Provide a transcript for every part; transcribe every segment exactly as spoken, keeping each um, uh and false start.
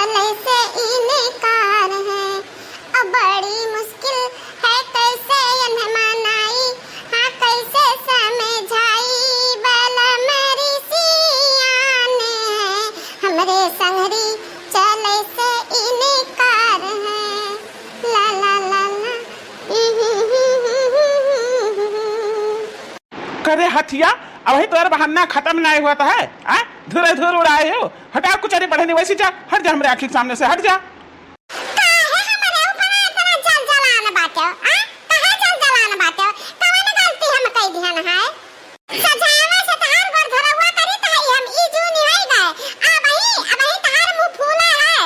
चले से इनकार है, अब बड़ी मुश्किल है, कैसे इन्हें मनाई, हाँ, कैसे समझाई, बलम ऋषियान है, हमरे संगरी चले से इनकार है। ला, ला, ला, ला। करे हथिया, अबही तोर बहाना खतम नाहीं होत है, आ? धुरे धुर उड़ाए हो। हटा कुचरी बढ़नी, वैसी जा, हट जा हमरे आँखी के सामने से, हट जा। काहे हमरे ऊपर इतना जलजलान बाटे, आ? काहे जलजलान बाटे? कवन गलती हम कई दिहन है? सजावे से तहार गोर धरौआ करी त हई हम ई जून होई गए। अबही, अबही तहार मुँह फूला है।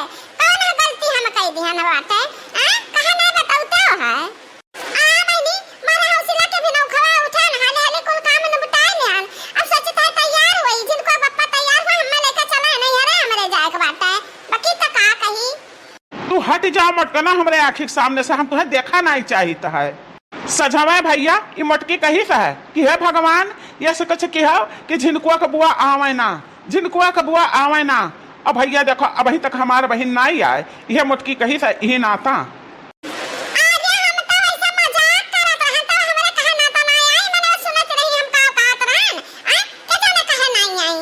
कवन गलती हम कई दिहन बाटे? आ? काहे ना बतौते हो है? आ बहिनी, मारे हौसला के भी नौखवा उठा न, हाले हाले कुल काम निपटाए लेहन। अब सोचत है तैयार होई, जिनको बप्पा तैयार हुआ, हमें लेके चला है, नहीं हरे हमरे जाए के बाटे। बाकी तो का कही? तू हट जा मोटकना हमरे आँखी के सामने से, हम तुहे देखा नाहीं चाहित है। सजवे भइया, ई मोटकी कहित है कि हे भगवान, यस कुछ किहो कि झिनकुआ के बुआ आवे ना, झिनकुआ के बुआ आवे ना। अब भइया देखो, अबही तक हमार बहिन नाहीं आए, इहे मोटकी कहित है, इही नाता। अरे हम तो वैसे मजाक करत रहन, तो हमरे कहे नाता नाहीं आई, मने सुनत रही हम का कहत रहन, आ? के जाने कहे नाहीं आई।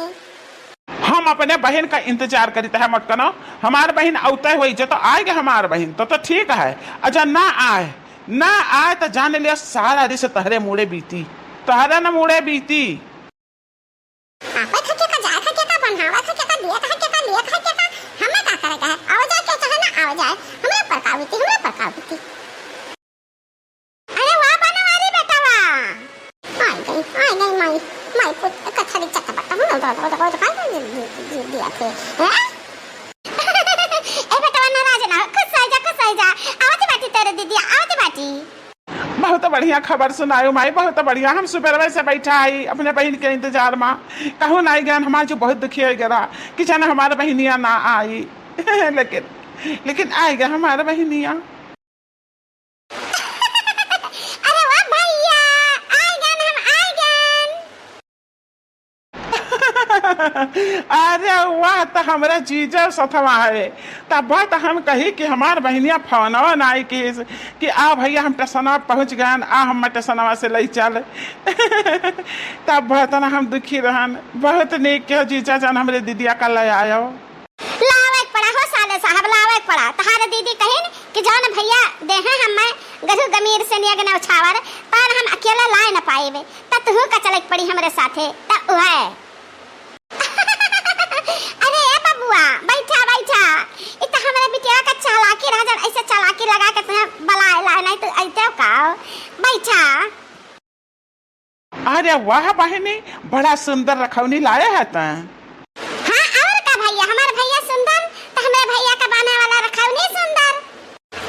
हम अपने बहिन का इंतजार करित है मोटकनो, हमार बहिन औते होई, जो तो आएगे हमार बहिन, तो, तो ठीक है, अजा ना आए, ना आए तो जान लिया सारा रिस तहरे मूड़े बीती, तहरे न मूड़े बीती। आपत है के का, जात है के का, बनावत है के का, दियत है के का, लियत है के का, हमें का करे का है? आवे जाए के चाहे ना आवे जाए, हमरे ऊपर का बीती, हमरे ऊपर का बीती। अरे वाह बनवारी बेटवा। आई गई, आई गई माई, माई पुत कथरी चटपट, हम लोग दो, दो, दो, दो, दो, दो, दो, दिया थे। हैं? ए बेटवा नाराज ना हो, खुश हो जा, खुश हो जा। आवत बाटी तेरे दीदी, आवत बाटी। बहुत बढ़िया खबर सुनायो माई, बहुत बढ़िया। हम सुबेरवे से बैठा हई अपने बहिन के इंतजार मा। कहूँ ना आई गन, हमार जो बहुत दुखी हो गया कि जाने हमार बहिनिया ना आई। लेकिन, लेकिन आई गन हमार बहिनिया। अरे वाह भइया, आई गन हम, आई गन। अरे वाह, त हमरा जीजा सथवा है। तब त हम कही कि हमार बहिनिया फोनवा नाई किहिस कि आ भइया हम टेसनवा पहुँच गएन, आ हम टेसनवा से लई चल। तब त ना हम दुखी रहन। बहुत नीक किहो जीजा जान हमरे दीदिया का लइ आयो। लावे के पड़ा हो साले साहब, लावे के पड़ा। तहारे दीदी कहिन कि जौन भइया देहे हमें गरु गमीर से नियग नौछावर, पर हम अकेले लाए न पाइबे। त तुहू का चले के पड़ी हमरे साथे। त उहे। अरे ए बबुआ, बैठा, बैठा। इ त हमरे बिटिया का चालाकी रहा, जब ऐसे चालाकी लगा के तुहें बलाए लाए, नहीं तो ऐसे का। बैठा। अरे वाह बहिनी, बड़ा सुंदर रखौनी लाए है तैं। हाँ, और का भइया, हमार भइया सुंदर, त हमरे भइया का बान्हे वाला रखौनी सुंदर।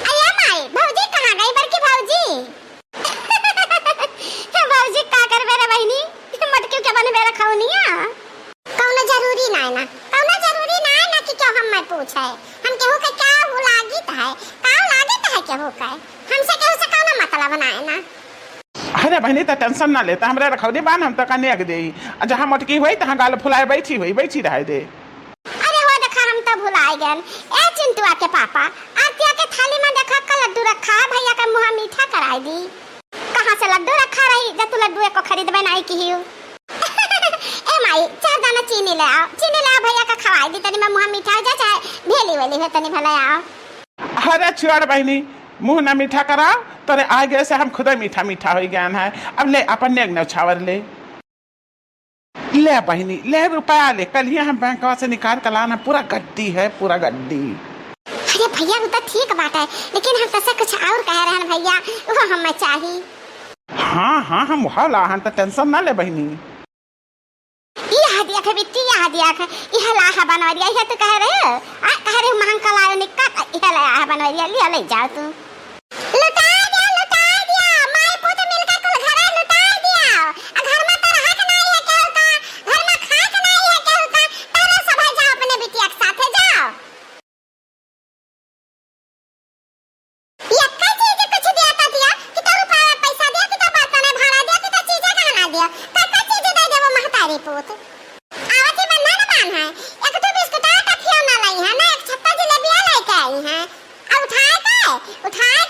अरे माई, भौजी कहाँ गई, बड़की भौजी? भौजी का करबे रे बहिनी, मटकी के बनबे रखौनिया। कौनो जरूरी ना है ना, कौनो जरूरी ना है ना कि केहू हमें पूछे। हम केहू के का हु लागित है, का लागत है केहू के, हमसे केहू से कौनो मतलब ना है ना। अरे बहिनी, त tension ना ले, त हमरे रखौनी बान, हम त कन्या के देई। आ जहाँ मोटकी होई, तहाँ गाल फुलाए बैठी होई, बैठी रहे दे। अरे हो देखा, हम त भुलाए गएन। ए चिंटुआ के पापा, आरतिया के थाली मा देखा का लड्डू रखा है, भइया का मुँह मीठा कराए दी। कहाँ से लड्डू रखा रही, जब तू लड्डू एको खरीदबे नाई किहियो। ए माई, चार दाना चीनी ले आओ, चीनी ले आओ, भइया का खवाए दी, तनी मा मुँह मीठा हो जाए, चाहे भेली वेली हो, तनी भले आओ। अरे छोड़ बहिनी, मुँह ना मीठा कराओ, तोरे आगे से हम खुदे मीठा मीठा होइ गएन है। अब ले अपन नेग नौछावर ले। ले बहिनी, ले रुपया ले, कलिया हम बैंकवा से निकाल के लाना, पूरा गड्डी है, पूरा गड्डी। अरे भइया, उ त ठीक बात है, लेकिन हम तसे कुछ और कहे रहन भइया, वो हमें चाही। हाँ, हाँ, हम वह लाहन, त tension ना ले बहिनी। यह देख बिट्टी, यह देख, यह लाहा बनवरिया, यह तो कह रहे हो, आ, कह रहे हो महंग कलायो निक्का, यह लाहा बनवरिया, लिया ले जाओ तू। लुटाए दिया, लुटाए दिया, माई पूत मिलके कुल घरे लुटाए दिया। आ घर में तो रहा के नाई है केहू का, घर में खाए के नाई है केहू का, तारे सभे जाओ अपने बिटिया के साथे जाओ। यक्का चीज कुछ दिया ता दिया कि तो रुपया पैसा दिया कि तो बर्तन भाड़ा दिया कि तो चीजें गहना दिया, कक्का चीज दे देबो महतारी पूत। आवती बंधन बान है, एक तो बिस्कुट आ टफिया ना लाई है, ना एक छत्ता जिलेबी उठाए